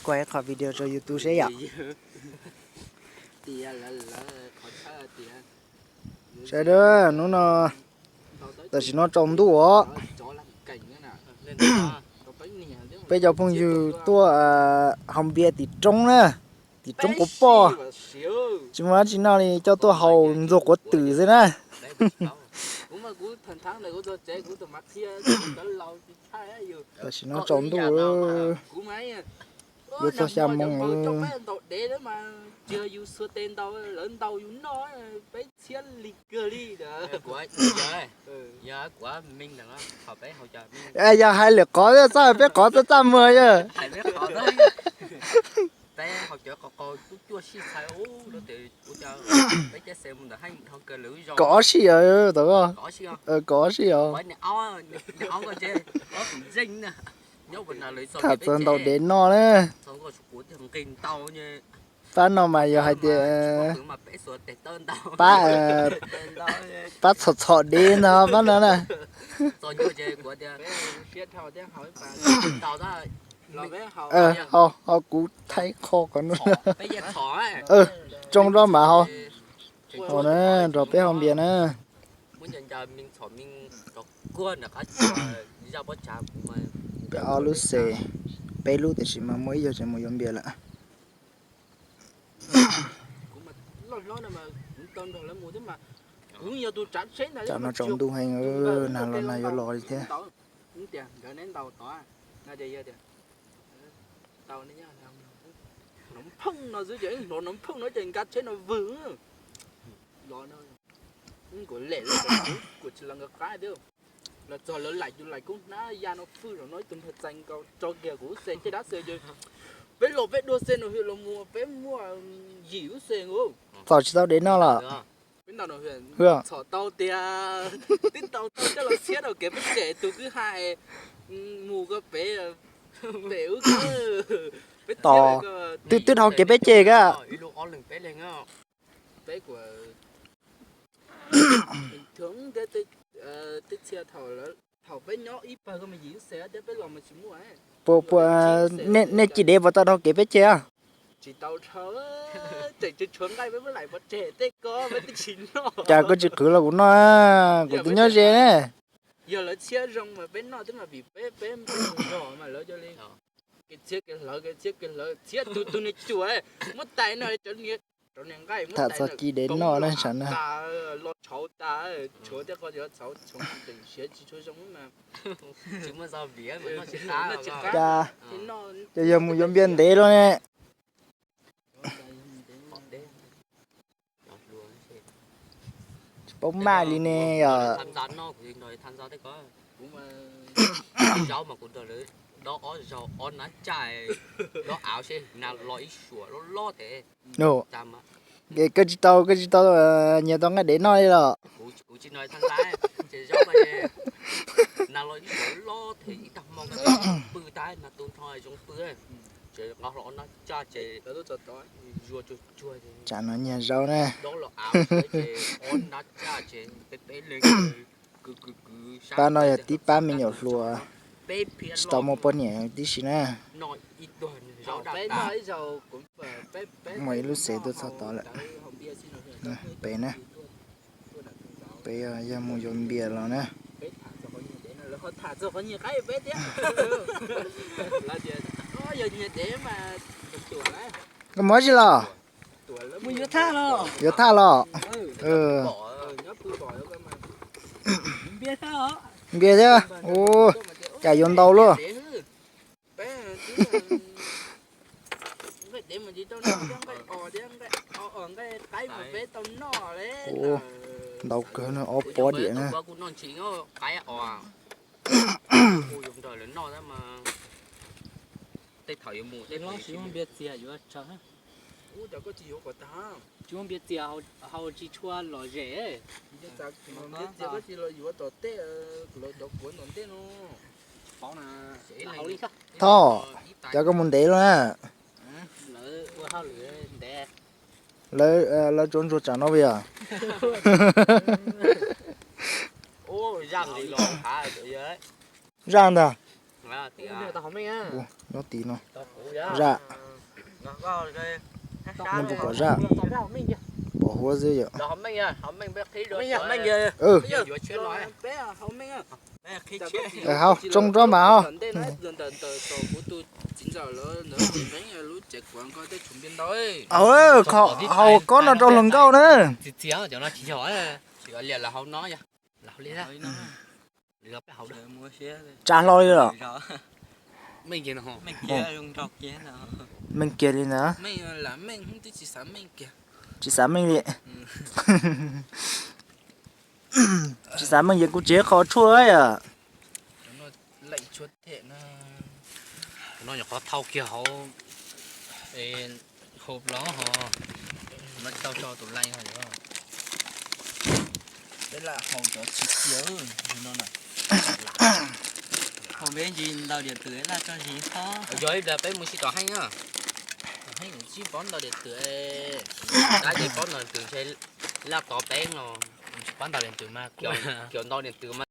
Ua ib qho video rau YouTube seb yom. Sawv daws, hnub no tam sim no tsaus ntuj os. Peb cov phooj ywg tuaj haus npias tim roob na, tim roob quav poj. Tsis muaj dab tsi noj li coj tuaj haus ntxuag quav twm xwb na. Tam sim no tsaus ntuj, yuav txog xya moo. Yog hais lwm qhov txaj peb qhov txaj txaj muag yog. Kaum ob sij os, kaum ob sij os. Tham txog ntaus dev noj na. Pab no mas yog hais tias pab, pab txhom txhom dev ntag pab no na. Ho, ho kuv thaij qho qhov no. Tsoo rau mas ho, ho na, nrog peb haus npias na. Peb ob lub xes, peb lub tiam sis mas muaj ib yog tseem mus yuav npias lawm. Tam no tsaus ntuj heev, nag los nag yuav los li thiab. Los txog lawv laim tus laim kub hnab ya no fwj los no ib tug npawg txais nkaus tso kiag kuv lub xes caj dab xes, peb los peb dua xes no hwm los mus peb muaj yim lub xes nkaus. Txhom tsis tau dev noj los? Peb ntaus no hwm, txhom tau tiag, twb ntaus tau coj los txhiab rau kev peb cem tus kwj ha mus ko pem, pem ub ko, peb txhiab ko. Twb, twb dhau kev peb ceg ka. Peb kuj, thaum peb nyob ib pawg ko mas yim lub xes thiab peb los mas tsis muaj. Puas, puas, nej, nej cim dev puas tau dhau kev peb ceg? Tsis tau dhau, tseem tshuav nqaij peb muab laim pov tseg tej ko peb twb tsis noj. Cas koj tsis qhwv los kuv noj, kuv twb nyob ze ne. Yog lawv txhiab zoo mas peb noj twb mas vim peb, peb npaj zog mas lawv cia li kev txhiab kev hlawv, kev txhiab kev hlawv, txhiab tus, tus niag cuam muab tais no, cov niag nqaij muab tais no, tham txog cim dev noj ne, sawv daws, los tshauv tas, tshuav tej qho tsis tshauv, tshauv siav tsis tshua zoo mas. Cas, cas yog mus yuav npias ntev los ne. Tsis paub maj li ne yom. Koj tsis tau, koj tsis tau nyiag tau nqaij dev noj li los? Tsam no nyiag zaub na. Pab no yog tib pab me nyuam hluas, tsis tau muaj poj niam tib si na. Muaj ib lub xev tuaj txog tod lawm. Pem na, pem yog mus yuav npias los na. Koj mus dab tsi los? Yuav thaj los? Npias thiab. Ua cas yuav ntau luaj? Ntau kawg no, ob pob diam na. Thoj, cas koj mus ntev luaj na? Lawv, lawv tsuav ntsuag tsam no puas yog? Zaj ntag. Nyob tid no. Zaj. Nej puas pom zaj? Pom huab xwb yom. Hau tsoo rau mas ho. Hau kob no rau hluas nkauj na. Tsa hlo li lawm. Meej kiag li ntawd. Tsis xav meej li. Tsis xav meej ces kuv tsis qhov tshuaj yom. No nyuam qhuav thau kiag hauv, hauv los ho, no tsis tau tso tus lais ho. Peb lam haus cov tsis kiag no na. Haus peb ntsis ntaus diam twm laj tso zis ho. Yog ib pliag peb mus sib tom heej na. Tom heej sib pov ntaus diam twm. Tab ces pov ntaus diam twm ntshe laj tod peb no. Tsis pov ntaus diam twm mas, kiav ntaus diam twm mas